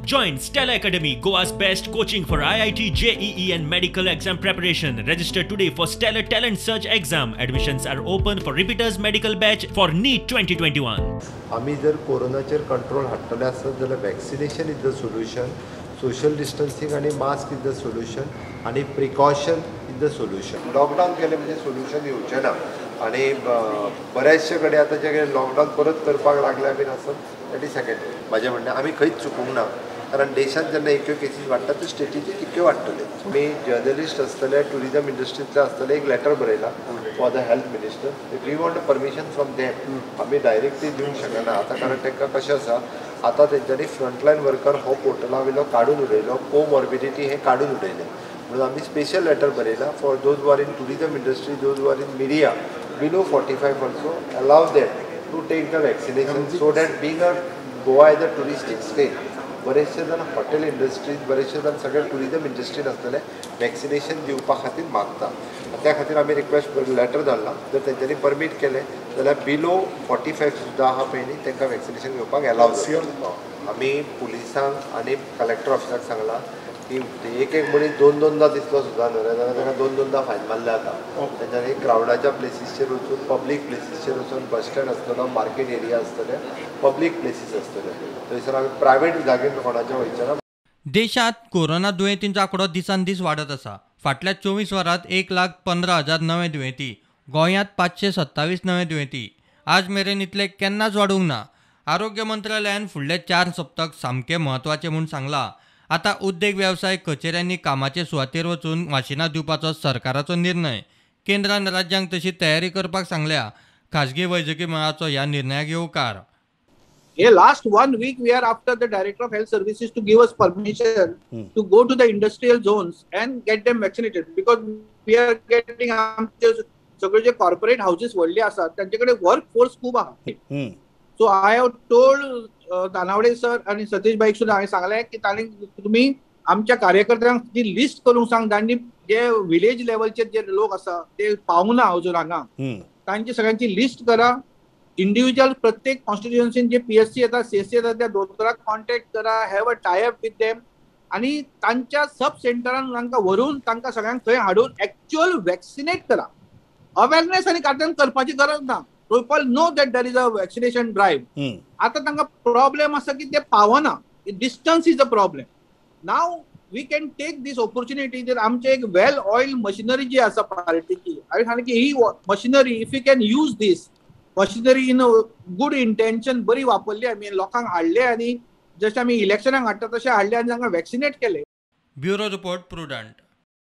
Join Stellar Academy, Goa's best coaching for IIT, JEE and medical exam preparation. Register today for Stellar Talent Search exam. Admissions are open for repeaters medical batch for NEET 2021. आमी जर कोरोनाचेर control हाडटले आसत जाल्यार vaccination is the solution, social distancing आनी mask is the solution आनी precaution is the solution. Lockdown केलें म्हणजे solution येवचें ना आनी बऱ्याचशे कडेन आतां जे कितें लॉकडावन परत करपाक लागल्या बीन आसत that is secondary. म्हाजें म्हणणें आमी खंयच चुकूंक ना, कारण देशांत जेन्ना एक्यो केसीस वाडटा त्यो स्टेटीच्यो तितक्यो वाडटल्यो. आमी जर्नलिस्ट आसतले, ट्युरिजम इंडस्ट्रींतले आसतले, एक लेटर बरयला for the health minister. We want permission from them. आमी डायरेक्टली दिवंक शकना आतां, कारण तांकां कशें आसा आतां तेंच्यांनी फ्रंटलायन वर्कर हो पोर्टला वयलो काडून उडयलो, कोमॉर्बिडिटी हें काडून उडयलें. म्हणून आमी स्पेशल लेटर बरयला for those who are in tourism industry, those who are in media below 45 also allow them to take the vaccination, so that being a Goa is a touristic state, बरेचशे जाण hotel industries, बरेचशे जाण सगळे tourism इंडस्ट्रीन आसतले vaccination दिवपा खातीर मागता. त्या खातीर आमी रिक्वेस्ट लेटर धाडला. जर तेंच्यांनी परमीट केलें जाल्यार बिलो 45 सुद्दां आहा पळय न्ही तांकां वॅक्सिनेशन घेवपाक एलाव जाता. आमी पुलिसांक आनी कलेक्टर ऑफिसाक सांगलां की एक एक मनीस दोन दोनदा दिसलो सुद्दां न्हय जाल्यार ताका दोन दोनदा फायन मारले जाता. तेंच्यांनी क्रावडाच्या प्लेसीसचेर वचून, पब्लीक प्लेसीसचेर वचून, बस स्टँड आसतलो, मार्केट एरिया आसतले, पब्लीक प्लेसीस आसतले, थंयसर आमी प्रायवेट जागेर कोणाच्या वयचें ना. देशांत कोरोना दुयेंतींचो आंकडो दिसान दीस वाडत आसा. फाटल्या 24 वरांत 1,15,000 नवे दुयेंती, गोंयांत 527 नवे दुयेंती. आज मेरेन इतले केन्नाच वाडूंक ना. आरोग्य मंत्रालयान फुडले 4 सप्तक सामके म्हत्वाचे म्हूण सांगलां. आतां उद्देग वेवसाय कचेऱ्यांनी कामाचे सुवातेर वचून वाशिनां दिवपाचो सरकाराचो निर्णय. केंद्रान राज्यांक तशी तयारी करपाक सांगल्या. खाजगी वैजकी मळाचो ह्या निर्णयाक येवकार. Hey, last 1 week we are after the Director of Health Services to give us permission to go to the industrial zones and get them vaccinated, because we are getting आमचे सगळे जे कॉर्पोरेट हाऊसेस व्हडले आसात त्यांच्याकडे work force खूब आहा. So I have told Tanavade sir आनी Satish bike सुद्दां हांवें सांगलें की तांणी तुमी आमच्या कार्यकर्त्यांक जी लिस्ट करूंक सांग, तांणी जे विलेज लेवलचे जे लोक आसा ते पावना अजून हांगा, तांची सगळ्यांची लिस्ट करा. इंडिव्हिज्युअल प्रत्येक कॉन्स्टिट्युएन्सीन जे पीएससी येता, सीएससी येता, त्या दोतोराक कॉन्टॅक्ट करा, have a tie up with them आनी तांच्या सब सेंटरान तांकां व्हरून तांकां सगळ्यांक थंय हाडून एक्च्युअल वॅक्सिनेट करा. अवेरनेस आनी कार्यान करपाची गरज ना. People know that there is a vaccination drive. आतां तांकां प्रॉब्लेम आसा की ते पावना, distance is a problem. Now we can take this opportunity. जर आमचे एक वेल ऑयल मशिनरी जी आसा पार्टीची, हांवें सांगलें की ही machinery if you can use this machinery in a good intention, बरी वापरली आमी, लोकांक हाडले आनी जशें आमी इलेक्शनाक हाडटा तशें हाडले आनी तांकां वॅक्सिनेट केले. Bureau report, Prudent.